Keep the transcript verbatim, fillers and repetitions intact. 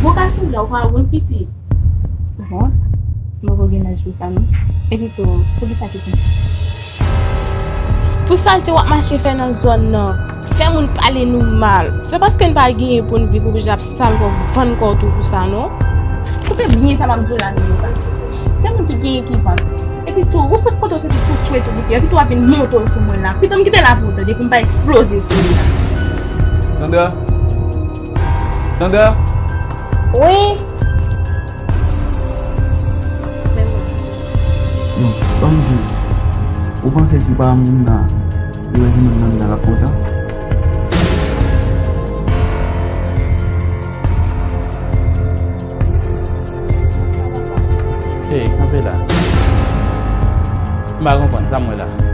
Ou ka sanble, ou pa wont piti. Bon, mwen poko gen laj pou sa non. Epi tou, poukisa ki konsa? Pou salte w ap mache fè nan zòn nan, fè moun pale nou mal. Se pa paske n pa genyen pou n viv, ou oblije ap sal kò w, vann kò w tou pou sa non. Koute byen sa m ap di w la Milouka. Se moun ki genyen ki vann. Epi tou, ou sot kote w soti tou swe tou bouke. Epi tou w ap vin monte w sou mwen la. Pito m kite la pou ou tande, pou m pa eksploze sou ou la. Sandra? Sandra? Wi. Bon, ban m di w, ou panse si pa moun nan, li wè se moun nan l ap kontan? Hey, kanpe la. M pa konprann sa m wè la.